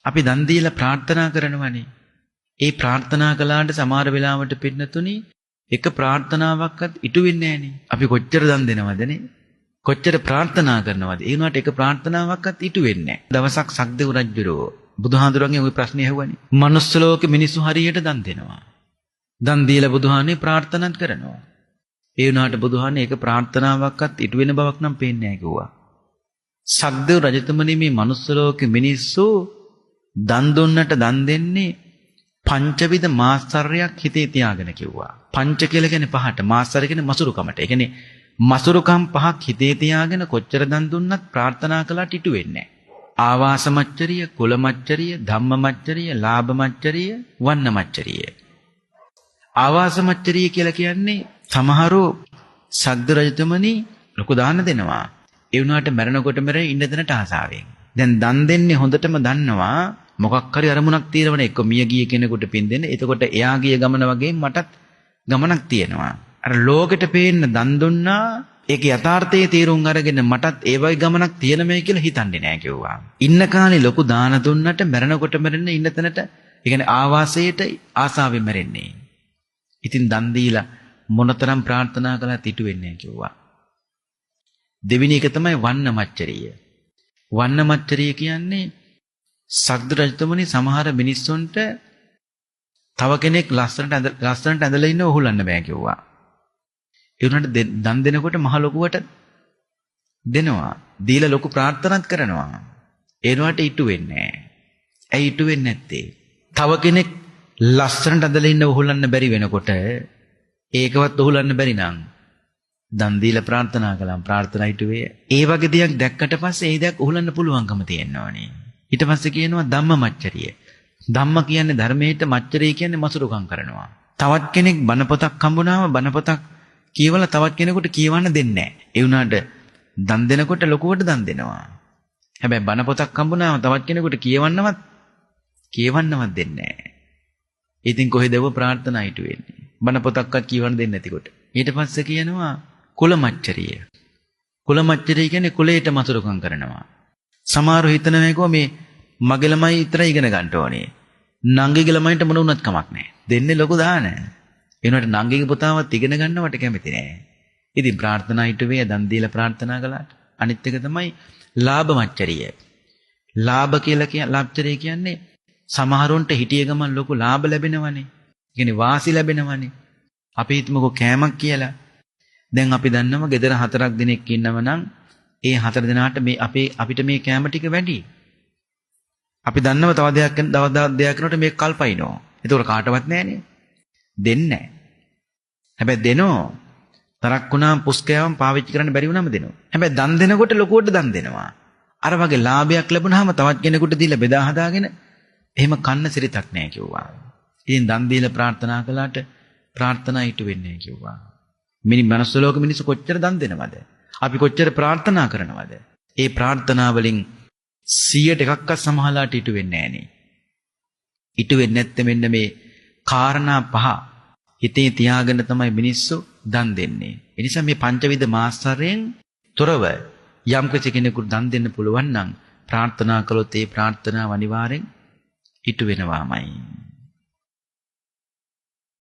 අපි දන් දීලා ප්‍රාර්ථනා කරනවනේ. ඒ ප්‍රාර්ථනා කළාට සමහර වෙලාවට පින්නතුනි එක ප්‍රාර්ථනාවක්වත් ඉටු වෙන්නේ නෑනේ. අපි කොච්චර දන් දෙනවදනේ? කොච්චර ප්‍රාර්ථනා කරනවද? ඒ වුණාට එක ප්‍රාර්ථනාවක්වත් ඉටු වෙන්නේ නෑ. දවසක් සක්දෙව් රජුරෝ බුදුහාඳුරන්ගෙන් ওই ප්‍රශ්නේ ඇහුවනේ. මනුස්ස ලෝකෙ මිනිස්සු හරියට දන් දෙනවා. දන් දීලා බුදුහානේ ප්‍රාර්ථනාත් කරනවා. ඒ වුණාට බුදුහානේ එක ප්‍රාර්ථනාවක්වත් ඉටු වෙන බවක් නම් පේන්නේ නෑ කිව්වා. සක්දෙව් රජතුමනි මේ මනුස්ස ලෝකෙ මිනිස්සු දන් දුන්නට දන් දෙන්නේ පංචවිධ මාස්සර්යයක් හිතේ තියාගෙන කිව්වා. පංච කියලා කියන්නේ පහට, මාස්සර්ය කියන්නේ මසුරුකමට. ඒ කියන්නේ මසුරුකම් පහක් හිතේ තියාගෙන කොච්චර දන් දුන්නත් ප්‍රාර්ථනා කළාට ඉටු වෙන්නේ නැහැ. ආවාස මච්චරිය, කුල මච්චරිය, ධම්ම මච්චරිය, ලාභ මච්චරිය, වන්න මච්චරිය. ආවාස මච්චරිය කියලා කියන්නේ සමහරව සද්ද රජතුමනි ලොකු දාන දෙනවා. ඒ වුණාට මැරෙනකොට මැරෙන්නේ ඉන්න තැනට ආසාවෙන්. දැන් දන් දෙන්නේ හොඳටම දන්නවා මොකක් හරි අරමුණක් තියෙනවනේ. එක්ක මිය ගිය කෙනෙකුට පින් දෙන්න. එතකොට එයා ගිය ගමන වගේ මටත් ගමනක් තියෙනවා. අර ලෝකෙට පේන්න දන් දුන්නා ඒක යථාර්ථයේ තේරුම් අරගෙන මටත් ඒ වගේ ගමනක් තියෙන මේ කියලා හිතන්නේ නෑ කිව්වා. ඉන්න කාලේ ලොකු දාන දුන්නට මැරෙනකොට මැරෙන්නේ ඉන්න තැනට, ඒ කියන්නේ ආවාසයට ආසාවෙන් මැරෙන්නේ. ඉතින් දන් දීලා මොනතරම් ප්‍රාර්ථනා කළත් ඉටු වෙන්නේ නෑ කිව්වා. දෙවෙනි එක තමයි වන්න මච්චරිය. වන්න මච්චරිය කියන්නේ සක්ද රජතුමනි සමහර මිනිස්සුන්ට තව කෙනෙක් ලස්සනට ඇඳලා ඉන්නව ඔහුලන්න බෑ කිව්වා. ඒ වුණාට දන් දෙනකොට මහ ලොකුවට දෙනවා. දීලා ලොකු ප්‍රාර්ථනාත් කරනවා. ඒ වුණාට ඉටු වෙන්නේ නෑ. ඇයි ඉටු වෙන්නේ නැත්තේ? තව කෙනෙක් ලස්සනට ඇඳලා ඉන්නව ඔහුලන්න බැරි වෙනකොට ඒකවත් ඔහුලන්න බැරි නම් දන් දීලා ප්‍රාර්ථනා කළාම ප්‍රාර්ථනා ඉටු වේ. ඒ වගේ දෙයක් දැක්කට පස්සේ ඒ දෙයක් ඔහුලන්න පුළුවන්කම තියෙන්න ඕනේ. ඊට පස්සේ කියනවා ධම්ම මච්චරිය. ධම්ම කියන්නේ ධර්මයට, මච්චරිය කියන්නේ මසුරුකම් කරනවා. තවත් කෙනෙක් බණ පොතක් හම්බුනාම බණ පොතක් කියවලා තවත් කෙනෙකුට කියවන්න දෙන්නේ නැහැ. ඒ වුණාට දන් දෙනකොට ලොකුවට දන් දෙනවා. හැබැයි බණ පොතක් හම්බුනාම තවත් කෙනෙකුට කියවන්නවත් දෙන්නේ නැහැ. ඉතින් කොහෙදව ප්‍රාර්ථනා හිටු වෙන්නේ? බණ පොතක්වත් කියවන්න දෙන්නේ නැතිකොට. ඊට පස්සේ කියනවා කුල මච්චරිය. කුල මච්චරිය කියන්නේ කුලයට මසුරුකම් කරනවා. සමහරව හිතනවා කිව්වා මේ මගේ ළමයි විතරයි ඉගෙන ගන්න ඕනේ. නංගිගේ ළමයින්ට මොන වුණත් කමක් නැහැ. දෙන්නේ ලොකු දාන. ඒ වුණාට නංගිගේ පුතාවත් ඉගෙන ගන්නවට කැමති නෑ. ඉතින් ප්‍රාර්ථනා හිටු වේ දන් දීලා ප්‍රාර්ථනා කළාට. අනිත් එක තමයි ලාභ මච්චරිය. ලාභ කියලා කියන්නේ ලාභචරිය කියන්නේ සමහරුන්ට හිටිය ගමන් ලොකු ලාභ ලැබෙනවනේ. ඒ කියන්නේ වාසි ලැබෙනවනේ. අපි හිතමුකෝ කෑමක් කියලා. දැන් අපි දන්නවා ගෙදර 4 දෙනෙක් ඉන්නව නම් ඒ 4 දෙනාට මේ අපිට මේ කෑම ටික වැඩි. අපි දන්නව තව දෙයක් කරනකොට මේක කල්පයිනෝ. ඒතකොට කාටවත් නෑනේ. දෙන්නේ නෑ. හැබැයි දෙනෝ තරක් වුණාම පුස් කෑවම පාවිච්චි කරන්න බැරි වුණාම දෙනවා. හැබැයි දන් දෙනකොට ලොකුවට දන් දෙනවා. අර වගේ ලාභයක් ලැබුණාම තවත් කෙනෙකුට දීලා බෙදා හදාගෙන එහෙම කන්න සිරිතක් නෑ කිව්වා. ඉතින් දන් දීලා ප්‍රාර්ථනා කළාට ප්‍රාර්ථනා ඉටු වෙන්නේ නෑ කිව්වා. මනුස්ස ලෝක මිනිස්සු කොච්චර දන් දෙනවද? අපි කොච්චර ප්‍රාර්ථනා කරනවද? ඒ ප්‍රාර්ථනා වලින් 100ට එකක්වත් සමහරලාට ඉටු වෙන්නේ නෑනේ. ඉටු වෙන්නේ නැත්නම් මෙන්න මේ කාරණා පහ හිතේ තියාගෙන තමයි මිනිස්සු දන් දෙන්නේ. ඒ නිසා මේ පංචවිධ මාස්සරයෙන් තොරව යම් කෙනෙකුට දන් දෙන්න පුළුවන් නම් ප්‍රාර්ථනා කළොත් ඒ ප්‍රාර්ථනාව අනිවාර්යෙන් ඉටු වෙනවාමයි.